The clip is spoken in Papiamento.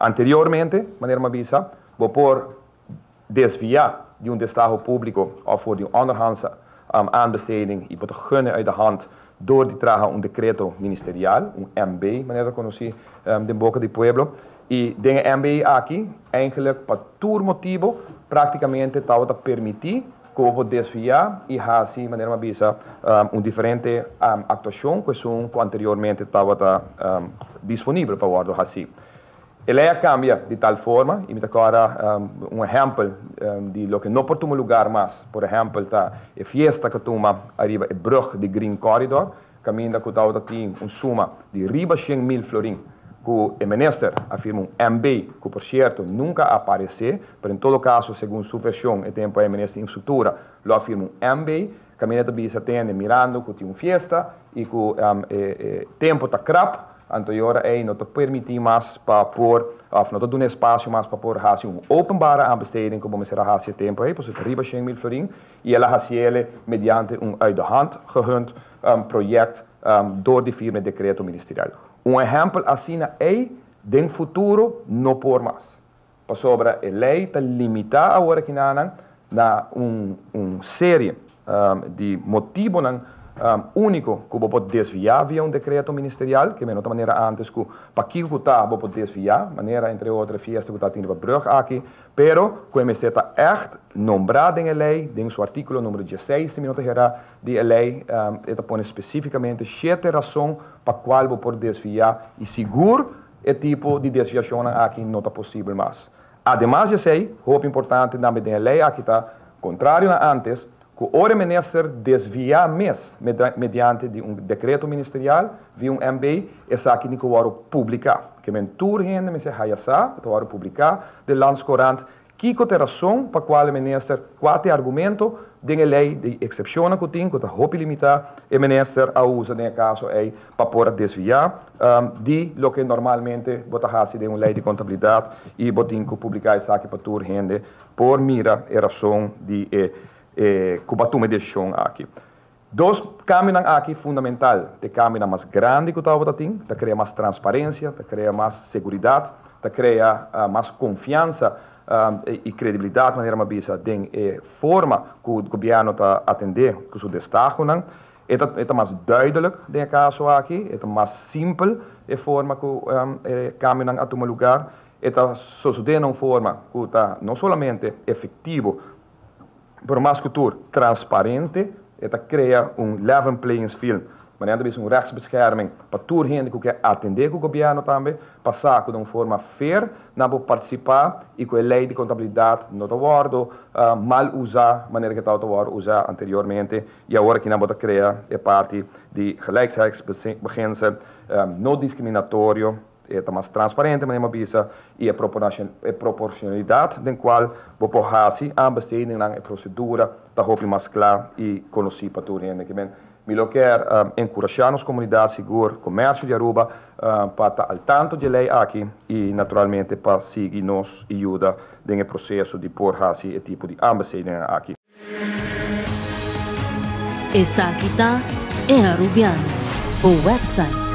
Anteriormente, manera m'a bisa, bo por desviá di un destaho públiko òf for di un onderhandse aanbesteding i bo ta gunnen uit de hand dor di traha un dekreto ministerial, un MB, manera ta konosí den boka di pueblo. I den e MB aki, eigenlijk pa tur motibu, práktikamente tabata permití ku bo por desviá i hasi, manera m'a bisa, un diferente aktuashon ku esun ku anteriormente tabata disponibel pa wòrdu hasí. E lei a kambia di tal forma, i mi ta kòrda un ehèmpel di loke no por tuma lugar mas, por ehèmpel ta e fiesta ku a tuma ariba e brùg di Green Corridor, kaminda ku tabata tin un suma di riba 100.000 florin ku e minister a firma un MB, ku por sierto nunka a aparesé, pero en todo kaso segun su vershon e tempu ei minister di Infrastruktura lo a firma un MB, kaminda ta bisa tende mirando ku tin un fiesta i ku e tempu ta krap. Anto e ora ei no ta permití mas pa por, òf no ta duna espasio mas pa por hasi un openbare aanbesteding ku bo mester a hasi e tempu ei, pasobra ta riba 100.000 florin i el a hasiele mediante un uit de hand gehund project dor di firma e dekreto ministerial. Un ehèmpel asina ei den futuro no por mas, pasobra e lei ta limitá awor akinanan na un serie di motibonan úniko ku bo por desviá via un dekreto ministerial, ke no ta manera antes ku pakiko ku ta bo por desviá, manera entre otro e fiesta ku ta tin riba brùg aki, pero ku e mester ta ègt nombrá den e lei, den su artíkulo número 16, si mi no ta herá, di e lei, e ta pone spesífikamente shete rason pa kual bo por desviá i sigur e tipo di desviashonnan aki no ta posibel mas. Ademas di esei, hopi importante tambe den e lei aki ta, kontrario na antes, ku ora e minister desviá mes mediante di un dekreto ministerial via un MB, esaki tin ku wòrdu publiká. Ke men tur hende mester haya sa, e ta wòrdu publiká den Landscourant, kiko ta e rason pa kual e minister, kua ta e argumento den e lei di eksepshonnan ku tin, ku ta hopi limitá, e minister a usa den e kaso ei pa por a desviá di loke normalmente bo ta hasi den un lei di kontabilidat i bo tin ku publiká esaki pa tur hende por mira e rason di e ku bo a tuma e desishon aki. Dos kambionan aki fundamental, ta e kambionan mas grandi ku tabata tin, ta krea mas transparensia, ta krea mas seguridat, ta krea mas konfiansa i kredibilidat, manera mi a bisa, den e forma ku gobièrnu ta atendé ku su destahonan. E ta e ta mas duidelijk den e kaso aki, e ta mas simpel e forma ku e kambionan a tuma lugar. E ta sosodé na un forma ku ta no solamente efektivo, pero mas ku tur transparente. E ta krea un level playing field, manera ta bisa un rechtsbescherming pa tur hende ku ke atendé ku gobièrnu tambe, pa sa ku den un forma fair nan por partisipá i ku e lei di kontabilidat no ta wòrdu mal usá manera ku e tabata wòrdu usá anteriormente. I awor aki nan bo ta krea e parti di gelijkheidsbeginsel, no diskriminatorio, e ta mas transparente manera mi a bisa, i e proporcionalidad den kual bo por hasi aanbestedingnan, e prosedura ta hopi mas kla i konosí pa tur hende. Kimen mi lo kier enkurashá nos komunidat, sigur komersio di Aruba, pa ta al tanto di e lei aki i naturalmente pa sigui nos i yuda den e proseso di por hasi e tipo di aanbestedingnan aki. Esaki ta E Arubiano, bo website.